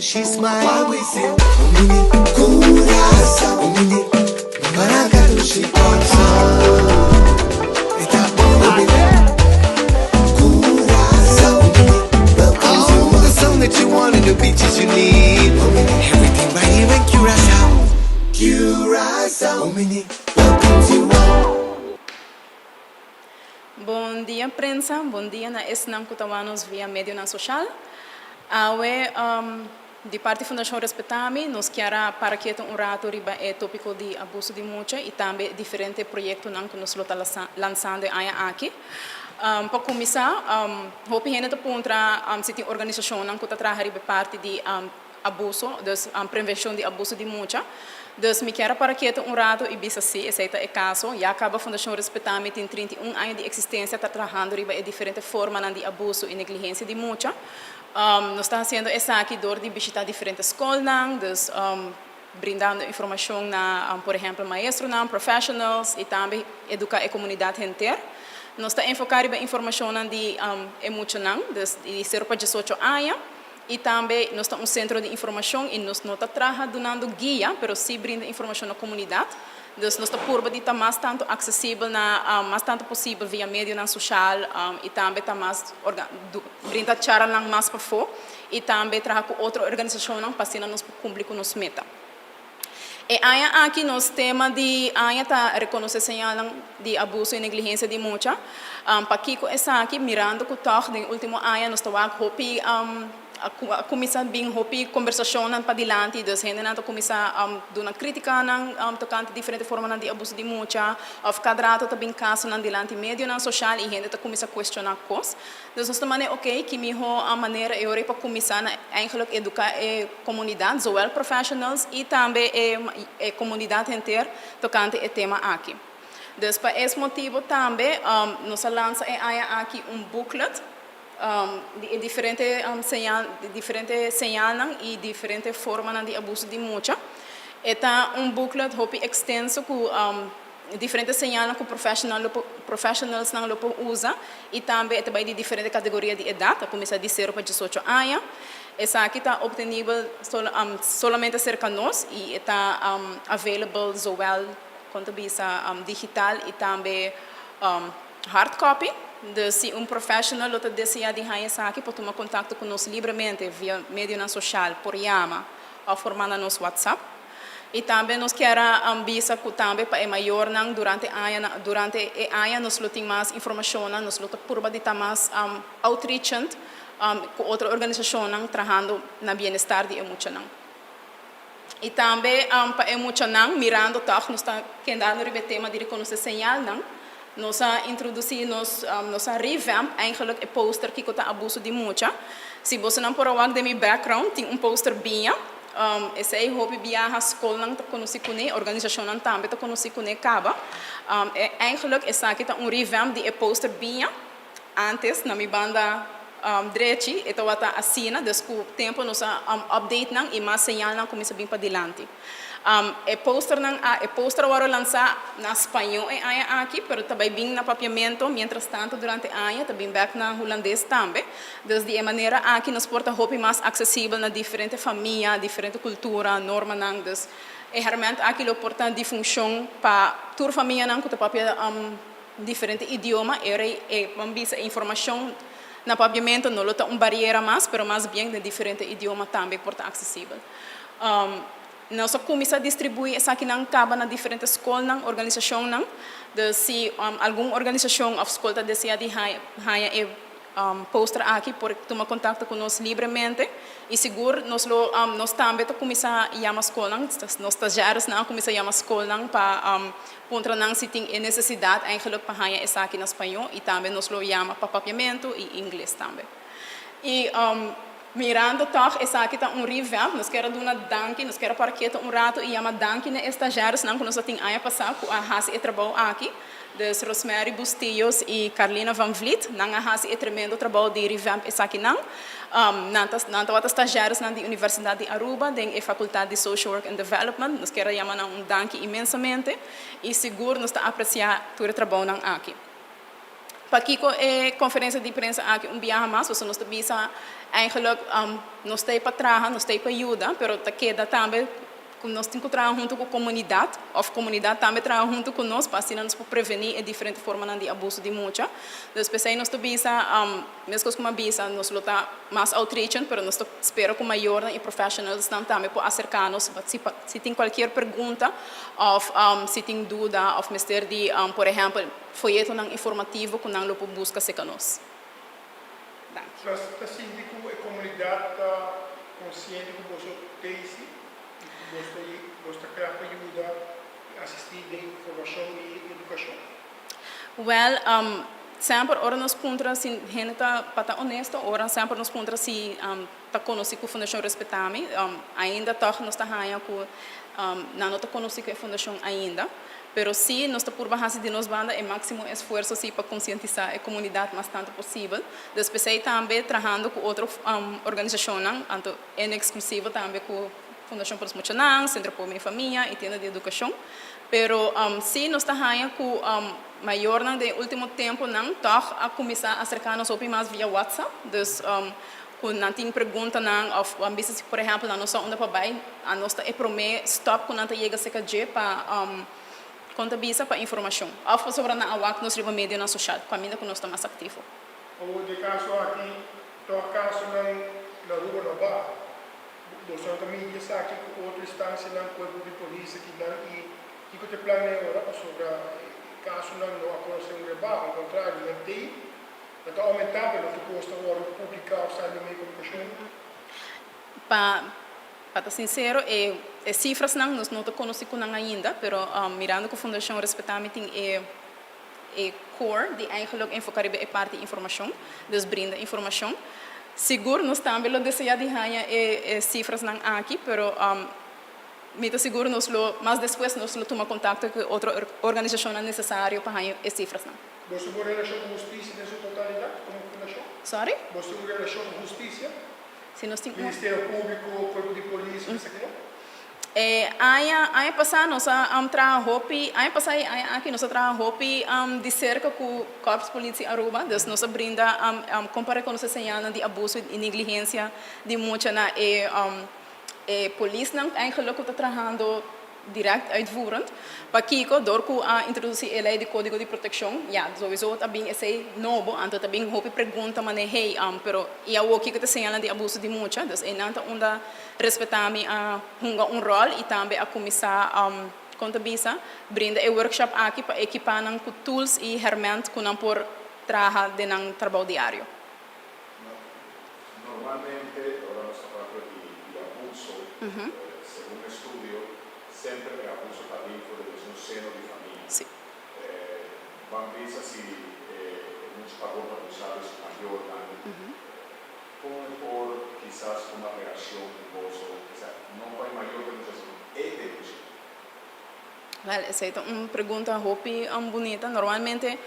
she smile. Why we say, Mini Curaçao, mini Maracatu, Curaçao. Ta bon, baby. Curaçao, welcomes you. The sun that you want and the beaches you need. Everything right here in Curacao. Curacao, mini welcomes you all. Bon dia, prensa. Bon dia na esnan ku ta wak nos via medionan sosial. Awe, di parti Fundashon Respetami, nos ke para ketu un ratu riba e tópiko di abuso di mucha i tambe diferente proyektonan ku nos ta lansando aki. Pa kuminsá, hopi hende ta puntra si tin organisashonnan ku ta traha riba parti di abuso, dus prevenshon di abuso di mucha. Dus mi ke para ketu un ratu i bisa si, esei ta e kaso. Ya kaba Fundashon Respetami tin 31 aña di eksistensia, ta trahando riba diferente formanan di abuso i negligensia di mucha. Nos ta hasiendo esaki dor di bishitá diferente skol, dus brindando informashon na, por ehèmpel, maestronan, professionals i tambe eduká e komunidat henter. Nos ta enfoká riba informashon di muchanan, dus di 0 pa 18 aña, i tambe nos ta un sentro di informashon i nos no ta traha dunando guia, pero sí brinda informashon na komunidat. Dus nos ta purba di ta mas tantu aksesibel na mas tantu posibel via medionan sosial i tambe ta mas brinda charlanan mas pafó i tambe traha ku otro organisashonnan pa asina nos kumpli ku nos meta. E aña aki nos tema di aña ta rekonosé señal di abuso i negligensia di mucha. Pakiko esaki? Mirando ku toch den último aña nos ta wak hopi a kuminsá bin hopi kombersashonnan padilanti, dus hendenan ta kuminsá duna krítikanan tokante diferente formanan di abuso di mucha, òf kada ratu ta bin kasonan dilanti medionan sosial i hende ta kuminsá kuestioná kos. Dus nos ta mane, ok, ki mihó manera e ora pa kuminsá na eigenlijk eduká e komunidat, zowel professionals i tambe e komunidat henter tokante e tema aki. Dus pa es motibu tambe nos a lansa e aña aki un booklet di diferente señalnan i diferente formanan di abuso di mucha. E ta un booklet hopi ekstenso ku diferente señalnan ku professionalsnan lo por usa i tambe e ta bai di diferente kategoria di edat, a kuminsá di 0 pa 18 aña. Esaki ta optenibel solamente serka nos i ta available zowel kon ta bisa digital i tambe hard copy. Dus si un professional lo ta deseá di haña esaki, por tuma kontakto ku nos libremente via medionan sosial, por yama òf por manda nos WhatsApp. I tambe nos ke bisa ku tambe pa e mayornan durante e aña nos lo tin mas informashon, nos lo purba di ta mas outreachend ku otro organisashonnan trahando na bienestar di e muchanan. I tambe pa e muchanan, mirando toch nos ta kedando riba e tema di rekonosé señalnan, nos a introdusí nos a revamp eigenlijk e poster kiko ta abuso di mucha. Si bosonan por a wak den mi background, tin un poster biña. Esei hopi biaha skolnan ta konosí kuné, organisashonnan tambe ta konosí kuné kaba. Eigenlijk esaki ta un revamp di e poster biña. Antes, na mi banda drechi, e tabata asina, dus ku tempu nos a update nan i mas señalnan kuminsá bin padilanti. E poster a wòrdu lansá na spañó e aña aki, pero tambe bin na papiamentu, mientras tanto durante aña ta bin bèk na hulandes tambe. Dus di e manera aki nos por ta hopi mas aksesibel na diferente famia, diferente kultura, normanan. Dus e herment aki lo por ta di funshon pa tur famianan ku ta papia diferente idioma, e ban bisa informashon na papiamentu no lo ta un barera mas, pero mas bien den diferente idioma tambe por ta aksesibel. Nos a kuminsá distribuí esakinan kaba na diferente skolnan, organisashonnan. Dus si algun organisashon òf skol ta deseá di haña e poster aki, por tuma kontakto ku nos libremente. I sigur nos tambe ta kuminsá yama skolnan, nos stagiairesnan a kuminsá yama skolnan pa puntra nan si tin e nesesidat eigenlijk pa haña esaki na spañó i tambe nos lo yama pa papiamentu i ingles tambe. I mirando toch esaki ta un revamp, nos ke duna danki, nos ke para ketu un ratu i yama danki na e stagiairesnan ku nos tin aña pasá ku a hasi e trabou aki. Dus Rosemary Bustillos i Carlina van Vliet, nan a hasi e tremendo trabou di revamp esakinan. Nan tabata stagiairesnan di Universidat di Aruba, den e Fakultat di Social Work and Development. Nos ke yama nan un danki inmensamente i sigur nos ta apresiá tur e trabounan aki. Pakico e conferencia di prensa aki un biaha mas? Pasobra nos ta bisa eigenlijk nos ta ey pa traha, nos ta ey pa yuda, pero ta keda tambe cu nos tin cu traha hunto cu comunidad of comunidad tambe traha hunto cu nos pa asina nos por preveni e diferente formanan di abuso di mucha. Dus p'esey nos ta bisa, mescos cu mi a bisa, nos lo ta mas outreachend, pero nos ta spera cu mayornan y professionalsnan tambe por acerca nos si si tin cualkier pregunta of si tin duda of mester di, por ehempel, foyetonan informativo cu nan lo por busca cerca nos. Danki. Nos ta sinti cu e comunidad ta consciente cu boso t'eysi y cu boso ta boso ta cla pa yuda y asisti den formacion y educacion? Wel, semper ora nos puntra si hende ta, pa ta honesto, ora semper nos puntra si ta conoci cu Fundacion Respetami, ainda toch nos ta haya cu nan no ta conoci cu e fundacion ainda. Pero si nos ta purba haci di nos banda e maximo esfuerzo si pa concientisa e comunidad mas tanto posibel. Dus p'esey tambe trahando cu otro organisacionnan, anto en exclusivo tambe cu Fundacion pa nos Muchanan, Centro Apoyo Mi Famia y Tienda di Educacion. Pero si nos ta haya cu mayornan den e ultimo temponan toch a cuminsa acerca nos hopi mas via WhatsApp. Dus Ku nan tin preguntanan òf bo a bisa si por ehèmpel nan no sa unda pa bai, anos ta e promé stòp ku nan ta yega serka dje pa kon ta bisa pa informashon òf pasobra nan a wak nos riba medionan soshal kaminda ku nos ta mas aktivo. Awor den kaso aki tòg kasonan na Aruba no baha. Boso no ta midi esaki ku otro instansianan, kuerpo di polis akinan i kiko ta e plan den ora pasobra e kasonan no a konosé un rebaho, al kontrario nan tei. Nan ta aumentá pero no tur kos ta wòrdu publiká òf sali den medio di komunikashon. Pa pa ta sinsero e e sifrasnan nos no ta konosí ku nan ainda pero mirando ku Fundashon Respetami tin e e core di eigenlijk enfoká riba e parti informashon, dus brinda informashon. Sigur nos tambe lo deseá di haña e e sifrasnan aki pero mi ta sigur nos lo mas despues nos lo tuma kontakto ku e otro organisashonnan nesesario pa haña e sifrasnan. Boso tin un relashon ku hustisia den su totalidat komo fundashon? Sorry? Boso tin un relashon ku hustisia? Si nos tin un. Ministerio Públiko, Kuerpo di Polis, esaki no? E aña, aña pasá nos a traha hopi, aña pasá i aña aki nos a traha hopi di serka ku Korps Politie Aruba, dus nos a brinda kon pa rekonosé señalnan di abuso i negligensia di mucha na e e polisnan eigenlijk ku ta trahando direct uitvoerend. Pakiko? Dor ku a introdusi e lei di kódigo di protekshon, ya, souiso ta bin esei nobo, anto ta bin hopi pregunta manera hey, pero i awor kiko ta señalnan di abuso di mucha? Dus einan ta unda Respetami a hunga un ròl i tambe a kuminsá, kon ta bisa, brinda e workshop aki pa ekipá nan ku tools i hèrmènt ku nan por traha den nan trabou diario. Normalmente ora nos ta papia di abuso, segun estudio, semper e abuso ta bin for di mesun seno di famia. Ban bisa si e mucha ta wordo abusá di su mayornan, kon e por kisas tuma reaccion ku boso, kisa no pa e mayor denuncia sino e denuncia? Wel, esei ta un pregunta hopi bunita. Normalmente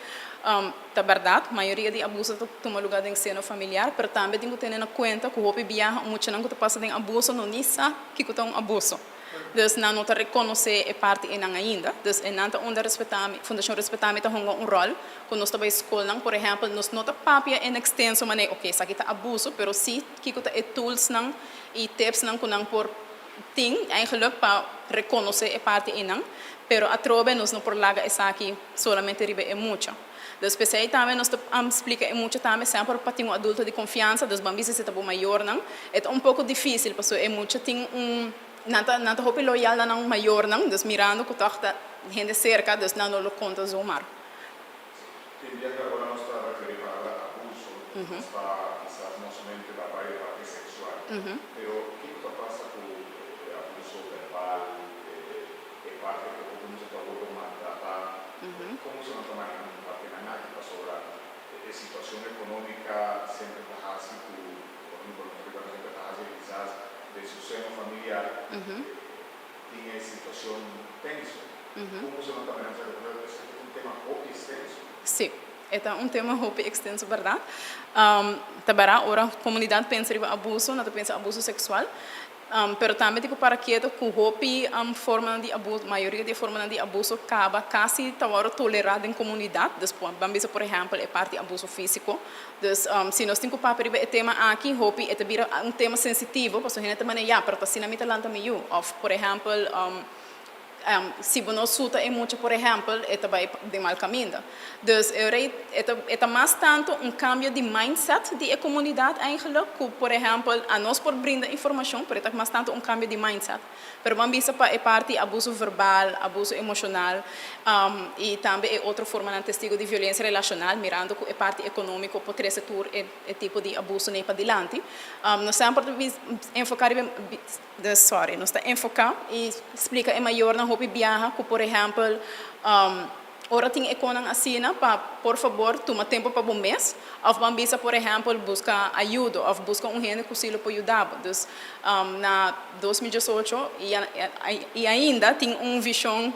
ta bèrdat, mayoria di abuso ta tuma lugá den seno familiar, pero tambe tin ku tene na kuenta ku hopi biaha muchanan ku ta pasa den abuso no ni sa kiko ta un abuso. Dus nan no ta rekonosé e parti einan ainda. Dus einan ta unda Respetami, Fundashon Respetami ta hunga un ròl ku nos ta bai skolnan. Por ehèmpel, nos no ta papia en ekstenso manera, oke, esaki ta abuso, pero sí kiko ta e toolsnan i tipsnan ku nan por Tin eigenlijk pa reconoce e parti einan, pero atrobe nos no por laga esaki solamente riba e mucha. Dus p'esei tambe nos ta splica e mucha tambe semper pa tin un adulto di confiansa, dus ban bisa si ta bo mayornan. E ta un poco dificil pasobra e mucha tin un, nan ta nan ta hopi loyal na nan mayornan, dus mirando cu toch ta hende cerca, dus nan no lo conta zomaar. Tin dia cu ora nos ta referi palabra abuso, nos ta kisas no solamente ta bai e parti sexual, pero kico ta pasa cu e abuso verbal, e parti cu hopi mucha ta wordo maltrata, como boso nan ta maneha e partenan aki? Pasobra e situacion economica semper ta haci cu, por ejemplo, nos riba semper ta haci kisas den su seno familiar tin e situacion tenso. Como boso nan ta maneha esaki? Pasobra esaki ta un tema hopi extenso. Sí. E ta un tema hopi extenso, berdad. Ta bara ora comunidad pensa riba abuso, nan ta pensa abuso sexual. Pero tambe tin cu para keto cu hopi formanan di abuso, mayoria di e formanan di abuso caba casi ta worde tolera den comunidad. Dus ban bisa por ehempel e parti abuso fisico. Dus si nos tin cu papia riba e tema aki, hopi e ta bira un tema sensitivo pasobra hende ta mane ya, pero ta asina mi ta lanta mi yu. Of por ehempel Si bo no suta e mucha por ehempel e ta bai den mal caminda. Dus e ora e ta e ta mas tanto un cambio di mindset di e comunidad eigenlijk cu por ehempel anos por brinda informacion pero e ta mas tanto un cambio di mindset. Pero ban bisa pa e parti abuso verbal, abuso emocional y tambe e otro formanan testigo di violencia relacional mirando cu e parti economico por trece tur e e tipo di abuso nei padilanti. Nos semper ta enfoca riba e Sorry, nos ta enfoká i splika e mayornan hopi biaha ku por ehèmpel ora tin e konan asina pa por fabor tuma tempu pa bo mes òf ban bisa por ehèmpel buska ayudo òf buska un hende ku si lo por yuda bo. Dus na 2018 i ainda tin un vishon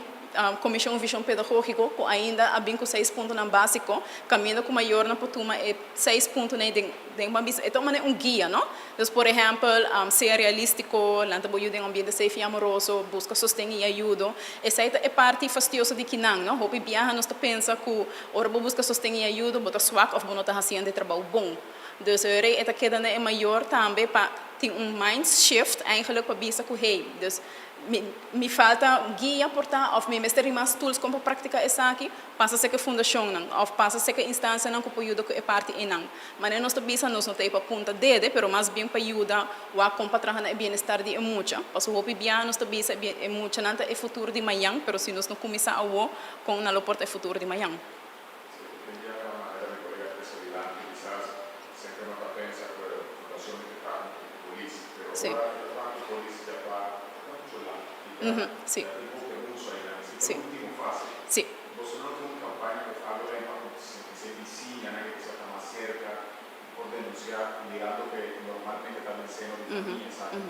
Komishon Vishon Pedagógiko ku ainda a bin ku seis puntonan básiko kaminda ku mayornan por tuma e seis puntonan den Den ban bisa e ta un manera un guia, no? Dus por ehèmpel, sea realístiko, lanta bo yu den un ambiente safe i amoroso, buska sosten i ayudo. Esei ta e parti fastioso di kinan, no? Hopi biaha nos ta pensa ku ora bo buska sosten i ayudo bo ta swak òf bo no ta hasiendo e trabou bon. Dus e rei e ta keda na e mayor tambe pa tin un mind shift eigenlijk pa bisa ku hey, dus mi mi falta guia por ta òf mi mester di mas tools kon pa praktiká esaki. Pasa serka e fundashonnan òf pasa serka instansianan ku por yuda ku e parti einan. Manera nos ta bisa, nos no ta ei pa punta dede, pero mas bien pa yuda wak kon pa traha na e bienestar di e mucha. Pasobra hopi bia nos ta bisa e muchanan ta e futuro di mañan, pero si nos no kuminsá awo, kon nan lo por ta e futuro di mañan? Si, den bia na manera mi kolega a trese dilanti, kisas semper no ta pensa ku e fundashon mester ta huntu ku polis, pero ora e ta traha ku polis ya ta muchu lat i ya ya tin hopi abuso einan, si ta ultimo fase. Sí. Boso no tin un campaña of algo ahí pa concientisá bisiñanan que kisas ta mas cerca y por denunciá mirando que normalmente ta den seno di familia esaki?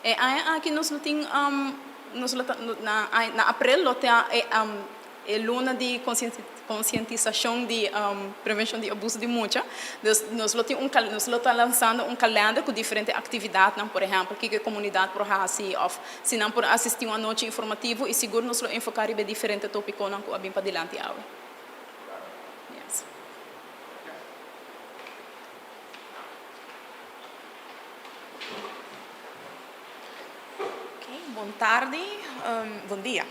E aña aki nos lo tin, nos lo ta, na na april lo ta e e luna di concientisacion di prevencion di abuso di mucha. Dus nos lo tin un nos lo ta lansando un kalender cu diferente actividadnan, por ehempel kiko e comunidad por haci of Si nan por asistí un anochi informativo i sigur nos lo enfoká riba e diferente tópikonan ku a bin padilanti awe. Yes. Ok, bon tardi, bon dia.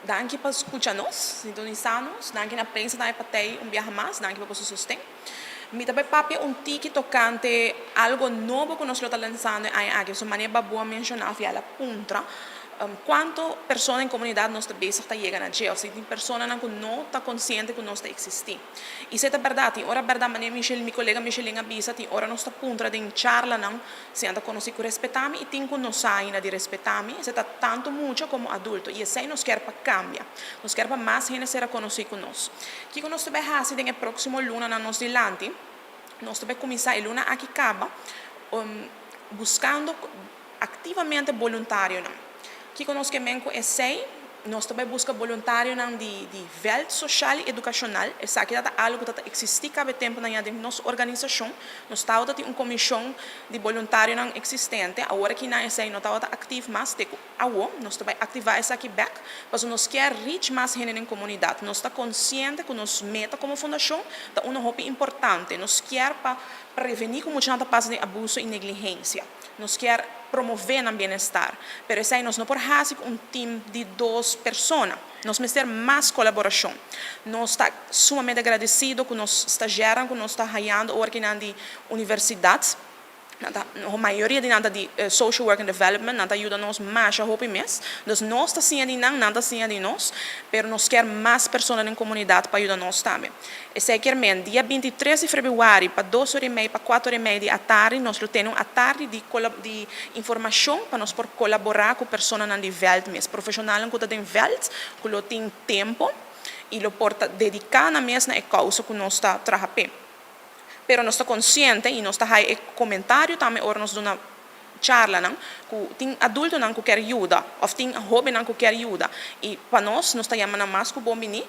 Danki pa skucha nos, sintonisá nos. Danki na prensa tambe pa tei un biaha mas. Danki pa boso sosten. Mi ta bai papia un tiki tokante algo nobo ku nos lo ta lansando e aña aki. Pasobra manera Babu a menshoná òf ya el a puntra kuantu persona den komunidat nos ta bezig ta yega na dje òf si tin personanan ku no ta konsiente ku nos ta eksistí. I esei ta bèrdat. Tin ora bèrdat manera Michel mi kolega Michelin a bisa tin ora nos ta puntra den charlanan si nan ta konosí ku respetá mi i tin ku no sa ainda di respetá mi. Esei ta tantu mucha komo adulto i esei nos kier pa kambia. Nos kier pa mas hende sera konosí ku nos. Kiko nos ta bai hasi den e próksimo lunanan nos dilanti? Nos ta bai kuminsá e luna aki kaba buskando aktivamente boluntarionan. Kiko nos ke men ku esei? Nos ta bai buska boluntarionan di di vèlt soshal i edukashonal. Esaki ta ta algu ku ta ta eksistí kaba e tempunan ya den nos organisashon. Nos tabata tin un komishon di boluntarionan eksistente. Awor aki nan esei no tabata aktiv mas te ku Awo, nos ta bai aktivá esaki bèk, pasobra nos kier reach mas hende den komunidat. Nos ta konsiente ku nos meta komo fundashon ta uno hopi importante. Nos kier pa prevení ku muchanan ta pasa den abuso i negligensia. Nos kier promové nan bienestar. Pero esei nos no por hasi ku un tim di dos persona. Nos mester mas kolaborashon. Nos ta sumamente agradesido ku nos stazjèrnan ku nos ta hayando ora kinan di universidat. Nan ta, mayoria di nan ta di Social Work and Development, nan ta yuda nos masha hopi mes. Dus nos ta siña di nan, nan ta siña di nos, pero nos kier mas persona den comunidad pa yuda nos tambe. Esey kier men, dia 23 di februari pa dos ora y mei pa cuatro ora y mei di atardi nos lo tene un atardi di di informacion pa nos por colabora cu personanan di veld mes, profesionalnan cu ta den veld cu lo tin tempo y lo por ta dedica nan mes na e causa cu nos ta traha p'e. Pero nos ta konsiente i nos ta haya e komentario tambe ora nos duna charlanan ku tin adultonan ku kier yuda òf tin hóbennan ku kier yuda i pa nos, nos ta yama nan mas ku bon bini.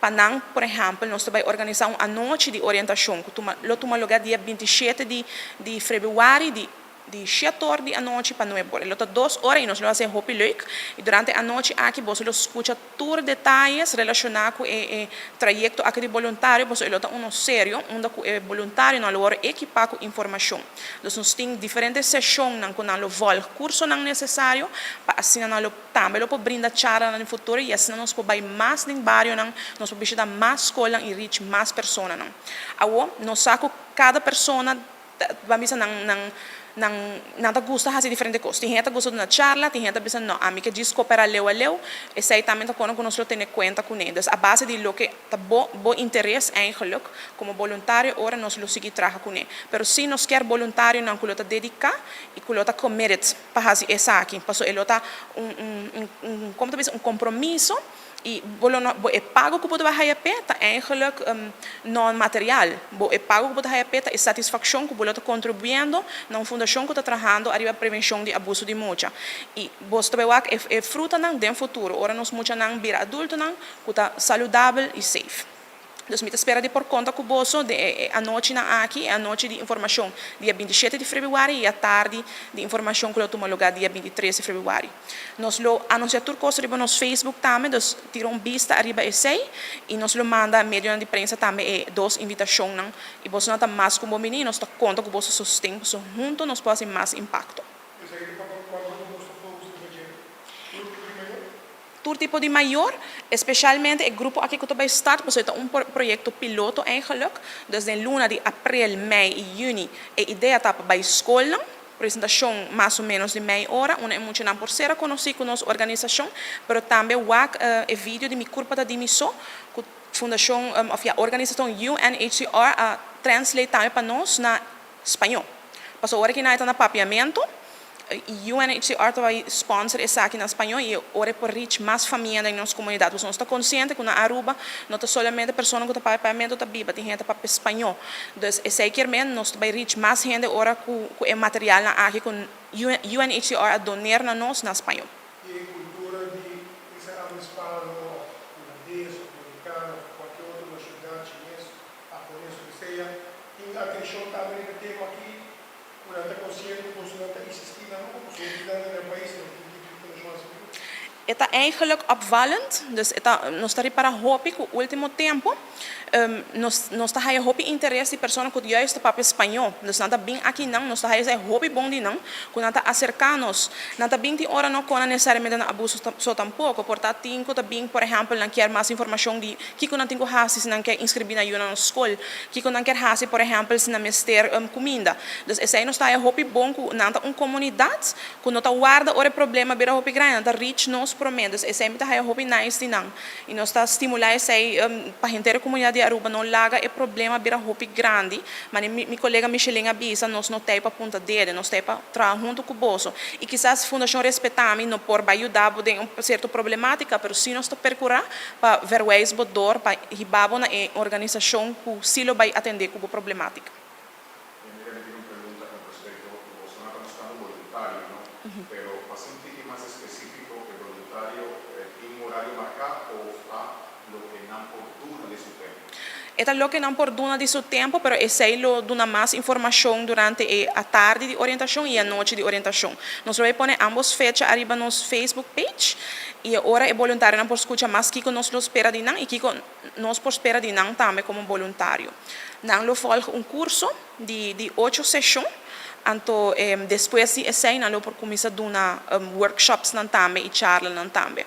Pa nan, por ehèmpel, nos ta bai organisá un anochi di orientashon ku tuma lo tuma lugá dia 27 di di febrüari di di shete or di anochi pa nuebe or. E lo ta dos ora i nos lo hasi hopi leuk. I durante e anochi aki boso lo skucha tur detayes relashoná ku e e trayekto aki di boluntario pasobra e lo ta uno serio unda ku e boluntarionan lo wòrdu ekipá ku informashon. Dus nos tin diferente seshonnan ku nan lo vòlg kursonan nesesario pa asina nan lo tambe lo por brinda charlanan den futuro i asina nos por bai mas den barionan, nos por bishita mas skolnan i reach mas personanan. Awor nos sa ku kada persona ta ban bisa nan nan nan nan ta gusta hasi diferente kos. Tin hende ta gusta duna charla, tin hende ta bisa no ami ke djis koperá leu a leu, esei tambe ta kono ku nos lo tene kuenta kuné. Dus a base di loke ta bo bo interes eigenlijk komo boluntario ora nos lo sigui traha kuné. Pero si nos kier boluntarionan ku lo ta dediká i ku lo ta committed pa hasi esaki, pasobra e lo ta un un un un komo ta bisa un kompromiso. I bo lo no, bo e pago ku bo ta bai haya p'e ta eigenlijk non material. Bo e pago ku bo ta haya p'e ta e satisfakshon ku bo lo ta kontribuyendo na un fundashon ku ta trahando ariba prevenshon di abuso di mucha. I bo ta bai wak e e frutanan den futuro ora nos muchanan bira adultonan ku ta saludabel i safe. Dus mi ta spera di por konta ku boso den e anochinan aki, e anochi di informashon dia 27 di febrüari i atardi di informashon ku lo tuma lugá dia 23 di febrüari. Nos lo anunsiá tur kos riba nos Facebook tambe, dus tira un bista ariba esei i nos lo manda medionan di prensa tambe e dos invitashonnan i bosonan ta mas ku bon bini i nos ta konta ku boso sosten pasobra hunto nos por hasi mas impakto. Esaki ta pa kua grupo boso ta focus riba dje? Tur tipo di mayor? Tur tipo di mayor, especialmente e grupo aki cu ta bay start pasobra e ta un proyecto piloto eigenlijk. Dus den luna di april, mei y juni e idea ta pa bay scolnan, presentacion mas o menos di mei ora, unda e muchanan por ser conoci cu nos organisacion, pero tambe wak e video di Mi Curpa Ta Di Mi So cu fundacion of ya organisacion UNHCR a translate tambe pa nos na Spañó. Pasobra ora ki nan e ta na Papiamento, i UNHCR ta bai sponsor esaki na spañó i ora e por reach mas famia den nos komunidat. Pasobra nos ta konsiente ku na Aruba no ta solamente persona ku ta papia papiamento ta biba, tin hende ta papia spañó. Dus esei kier men nos ta bai reach mas hende ora ku ku e materialnan aki ku UNHCR a doner na nos na spañó. I e kultura di esa habla hispano òf hulandes òf dominikano òf kualke otro nashonalidat, chines, japones, loke sea, tin atenshon tambe riba e tema aki. Ku nan ta konsiente ku boso nan ta insistí na Aruba, pasobra hopi nan ta na e pais nan tin tipo di fundashon hasi bieu. E ta eigenlijk opvallend, dus e ta, nos ta ripara hopi ku ultimo tempu nos nos ta haya hopi interes di persona ku juist ta papia spañó. Dus nan ta bin aki nan, nos ta haya esei hopi bon di nan, ku nan ta aserká nos. Nan ta bin tin ora no kona nesesariamente na abuso so tampoko, por ta tin ku ta bin por ehèmpel nan kier mas informashon di kiko nan tin ku hasi si nan ke inskribí nan yunan na skol, Kiko nan kier hasi, por ehèmpel, si nan mester kuminda. Dus esei nos ta haña hopi bon ku nan ta un komunidat ku no ta warda ora e problema bira hopi grandi, nan ta reach nos promé. Dus esei mi ta haña hopi nice di nan. I nos ta stimulá esei pa henter e komunidat di Aruba no laga e problema bira hopi grandi. Manera mi kolega Micheline a bisa, nos no ta ei pa punta dede, nos ta ei pa traha huntu ku boso. I kisas Fundashon Respetami no por bai yuda bo den un sierto problematika, pero si nos ta perkurá pa verwijs bo dor pa hiba bo na e organisashon ku si lo bai atendé ku bo problematika. Mira mi tin un pregunta con respecto, boso no ta buscando boluntario no, pero pa ser un tiki mas específico e boluntario tin un horario marca of ta loke nan por duna di su tempo? E ta loke nan por duna di su tempo, pero esei lo duna mas informashon durante e atardi di orientashon i anochi di orientashon. Nos lo bai pone ambos fecha ariba nos Facebook page i e ora e boluntarionan por skucha mas kiko nos lo spera di nan i kiko nos por spera di nan tambe komo boluntario. Nan lo volg un kurso di di ocho seshon, anto despues di esei nan lo por kuminsá duna workshopsnan tambe i charlanan tambe.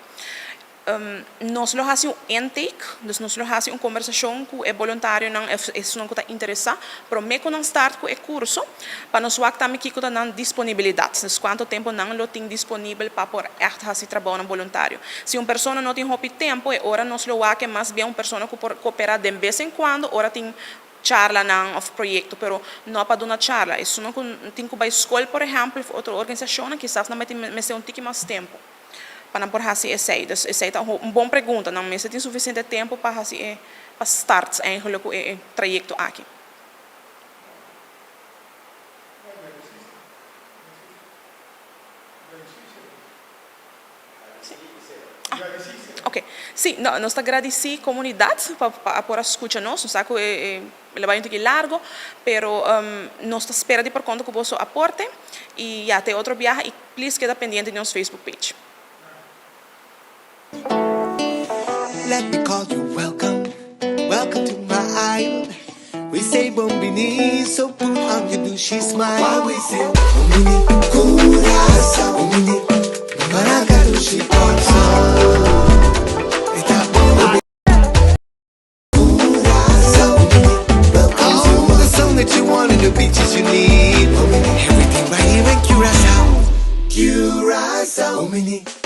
Nos lo hasi un intake, dus nos lo hasi un kombersashon ku e boluntarionan, esunnan ku ta interesá, promé ku nan start ku e kurso, pa nos wak tambe kiko ta nan disponibilidat, dus kuantu tempu nan lo tin disponibel pa por ègt hasi trabounan boluntario. Si un persona no tin hopi tempu, e ora nos lo wak e mas bien un persona ku por koperá den bes en kuando ora tin charlanan òf proyekto, pero no pa duna charla. Esunnan ku tin ku bai skol, por ehèmpel, òf otro organisashonnan, kisas nan bai tin mester un tiki mas tempu. Pa nan por hasi esei. Dus esei ta un bon pregunta. Nan mester tin sufisiente tempu pa hasi e, pa start eigenlijk ku e trayekto aki. Ok. Si, no, nos ta gradici comunidad pa pa por a scucha nos. Nos sa cu e e lo bay un tiki largo, pero nos ta spera di por conta cu boso aporte y ya te otro biaha y please keda pendiente di nos Facebook page. Let me call you welcome, welcome to my island. We say bon bini, so put on your dushi smile. Why we say bon bini, Curaçao, bon bini, Baranka dushi Kòrsou. Esta bon Curaçao, bon bini, welcome to the sun that you want and the beaches you need. Everything right here in Curaçao, Curaçao, bon bini.